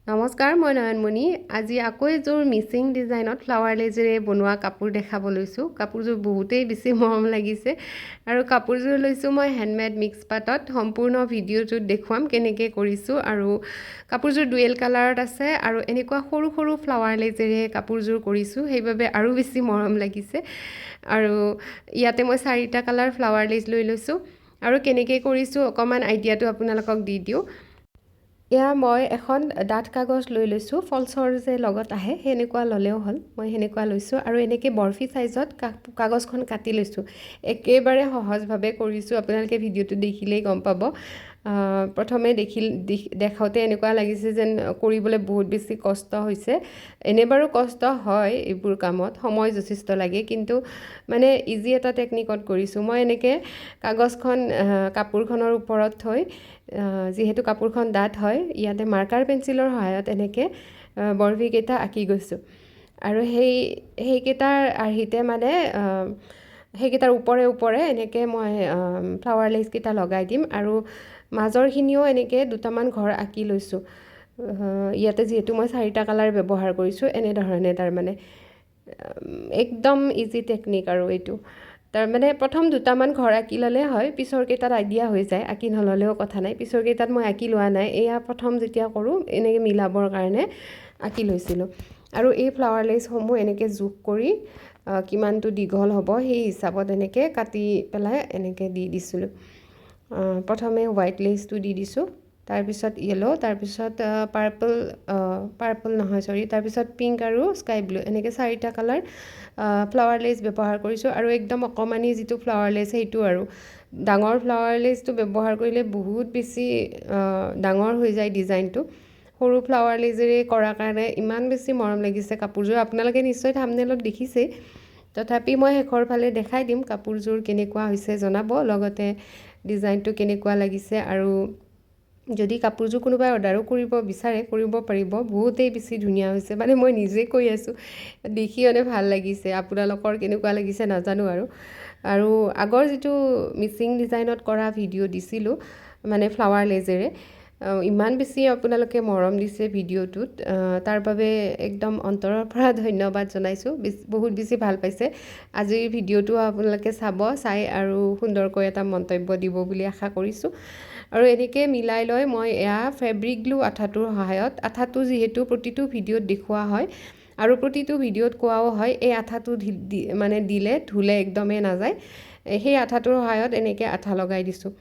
নমস্কাৰ, মই নয়নমণি। আজি আকৌ এযোৰ মিচিং ডিজাইনত ফ্লাৱাৰ লেজেৰে বনোৱা কাপোৰ দেখাব লৈছোঁ। কাপোৰযোৰ বহুতেই বেছি মৰম লাগিছে আৰু কাপোৰযোৰ লৈছোঁ মই হেণ্ডমেড মিক্স পাটত। সম্পূৰ্ণ ভিডিঅ'টোত দেখুৱাম কেনেকৈ কৰিছোঁ। আৰু কাপোৰযোৰ ডুৱেল কালাৰত আছে আৰু এনেকুৱা সৰু সৰু ফ্লাৱাৰ লেজেৰে কাপোৰযোৰ কৰিছোঁ, সেইবাবে আৰু বেছি মৰম লাগিছে। আৰু ইয়াতে মই চাৰিটা কালাৰ ফ্লাৱাৰ লেজ লৈ লৈছোঁ আৰু কেনেকৈ কৰিছোঁ অকণমান আইডিয়াটো আপোনালোকক দি দিওঁ। এয়া মই এখন ডাঠ কাগজ লৈ লৈছোঁ, ফলচৰ যে লগত আহে সেনেকুৱা ল'লেও হ'ল, মই সেনেকুৱা লৈছোঁ। আৰু এনেকৈ বৰফি চাইজত কাগজখন কাটি লৈছোঁ। একেবাৰে সহজভাৱে কৰিছোঁ, আপোনালোকে ভিডিঅ'টো দেখিলেই গম পাব। প্ৰথমে দেখাওঁতে এনেকুৱা লাগিছে যেন কৰিবলৈ বহুত বেছি কষ্ট হৈছে। এনে বাৰু কষ্ট হয় এইবোৰ কামত, সময় যথেষ্ট লাগে, কিন্তু মানে ইজি এটা টেকনিকত কৰিছোঁ মই। এনেকৈ কাগজখন কাপোৰখনৰ ওপৰত থৈ, যিহেতু কাপোৰখন ডাঠ হয়, ইয়াতে মাৰ্কাৰ পেঞ্চিলৰ সহায়ত এনেকৈ বৰফিকেইটা আঁকি গৈছোঁ। আৰু সেইকেইটাৰ আৰ্হিতে, মানে সেইকেইটাৰ ওপৰে ওপৰে এনেকৈ মই ফ্লাৱাৰ লেচকেইটা লগাই দিম। আৰু মাজৰখিনিও এনেকৈ দুটামান ঘৰ আঁকি লৈছোঁ। ইয়াতে যিহেতু মই চাৰিটা কালাৰ ব্যৱহাৰ কৰিছোঁ, এনেধৰণে তাৰমানে একদম ইজি টেকনিক। আৰু এইটো তাৰমানে প্ৰথম দুটামান ঘৰ আঁকি ল'লে হয়, পিছৰ কেইটাত আইডিয়া হৈ যায়, আঁকি নল'লেও কথা নাই। পিছৰ কেইটাত মই আঁকি লোৱা নাই, এয়া প্ৰথম যেতিয়া কৰোঁ এনেকৈ মিলাবৰ কাৰণে আঁকি লৈছিলোঁ। আৰু এই ফ্লাৱাৰ লেচসমূহ এনেকৈ জোখ কৰি কিমানটো দীঘল হ'ব সেই হিচাপত এনেকৈ কাটি পেলাই এনেকৈ দি দিছিলোঁ। প্ৰথমে হোৱাইট লেচটো দি দিছোঁ, তাৰপিছত য়েল্ল', তাৰপিছত পাৰ্পল, পাৰ্পল নহয়, চৰি, তাৰপিছত পিংক আৰু স্কাই ব্লু। এনেকৈ চাৰিটা কালাৰ ফ্লাৱাৰ লেচ ব্যৱহাৰ কৰিছোঁ। আৰু একদম অকণমানি যিটো ফ্লাৱাৰ লেচ সেইটো, আৰু ডাঙৰ ফ্লাৱাৰ লেচটো ব্যৱহাৰ কৰিলে বহুত বেছি ডাঙৰ হৈ যায় ডিজাইনটো। সৰু ফ্লাৱাৰ লেজেৰে কৰাৰ কাৰণে ইমান বেছি মৰম লাগিছে কাপোৰযোৰ। আপোনালোকে নিশ্চয় থামনেলত দেখিছেই, তথাপি মই শেষৰ ফালে দেখাই দিম। কাপোৰযোৰ কেনেকুৱা হৈছে জনাব, লগতে ডিজাইনটো কেনেকুৱা লাগিছে। আৰু যদি কাপোৰযোৰ কোনোবাই অৰ্ডাৰো কৰিব বিচাৰে, কৰিব পাৰিব। বহুতেই বেছি ধুনীয়া হৈছে, মানে মই নিজে কৈ আছোঁ, দেখি মানে ভাল লাগিছে। আপোনালোকৰ কেনেকুৱা লাগিছে নাজানো। আৰু আগৰ যিটো মিচিং ডিজাইনত কৰা ভিডিঅ' দিছিলোঁ, মানে ফ্লাৱাৰ লেজেৰে, ইমান বেছি আপোনালোকে মৰম দিছে ভিডিঅ'টোত, তাৰ বাবে একদম অন্তৰৰ পৰা ধন্যবাদ জনাইছোঁ। বহুত বেছি ভাল পাইছে। আজিৰ ভিডিঅ'টো আপোনালোকে চাব, চাই আৰু সুন্দৰকৈ এটা মন্তব্য দিব বুলি আশা কৰিছোঁ। আৰু এনেকৈ মিলাই লৈ মই এয়া ফেব্ৰিক গ্লু আঠাটোৰ সহায়ত, আঠাটো যিহেতু প্ৰতিটো ভিডিঅ'ত দেখুওৱা হয় আৰু প্ৰতিটো ভিডিঅ'ত কোৱাও হয়, এই আঠাটো মানে দিলে ধুলে একদমেই নাযায়, সেই আঠাটোৰ সহায়ত এনেকৈ আঠা লগাই দিছোঁ।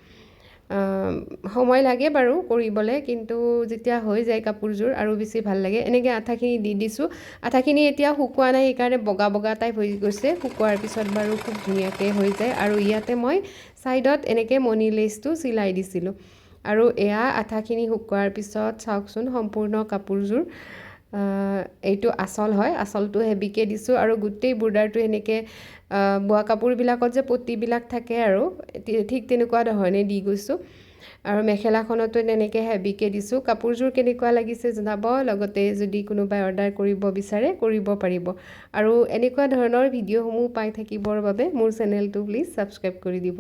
সময় লাগে বাৰু কৰিবলৈ, কিন্তু যেতিয়া হৈ যায় কাপোৰযোৰ আৰু বেছি ভাল লাগে। এনেকৈ আঠাখিনি দি দিছোঁ। আঠাখিনি এতিয়া শুকোৱা নাই, সেইকাৰণে বগা বগা টাইপ হৈ গৈছে। শুকোৱাৰ পিছত বাৰু খুব ধুনীয়াকৈ হৈ যায়। আৰু ইয়াতে মই ছাইডত এনেকৈ মণি লেচটো চিলাই দিছিলোঁ। আৰু এয়া আঠাখিনি শুকোৱাৰ পিছত চাওকচোন সম্পূৰ্ণ কাপোৰযোৰ। এইটো আচল হয়, আচলটো হেভিকৈ দিছোঁ আৰু গোটেই বৰ্ডাৰটো এনেকৈ বোৱা কাপোৰবিলাকত যে পটিবিলাক থাকে আৰু ঠিক তেনেকুৱা ধৰণে দি গৈছোঁ। আৰু মেখেলাখনতো তেনেকৈ হেভিকৈ দিছোঁ। কাপোৰযোৰ কেনেকুৱা লাগিছে জনাব, লগতে যদি কোনোবাই অৰ্ডাৰ কৰিব বিচাৰে কৰিব পাৰিব। আৰু এনেকুৱা ধৰণৰ ভিডিঅ'সমূহ পাই থাকিবৰ বাবে মোৰ চেনেলটো প্লিজ ছাবস্ক্ৰাইব কৰি দিব।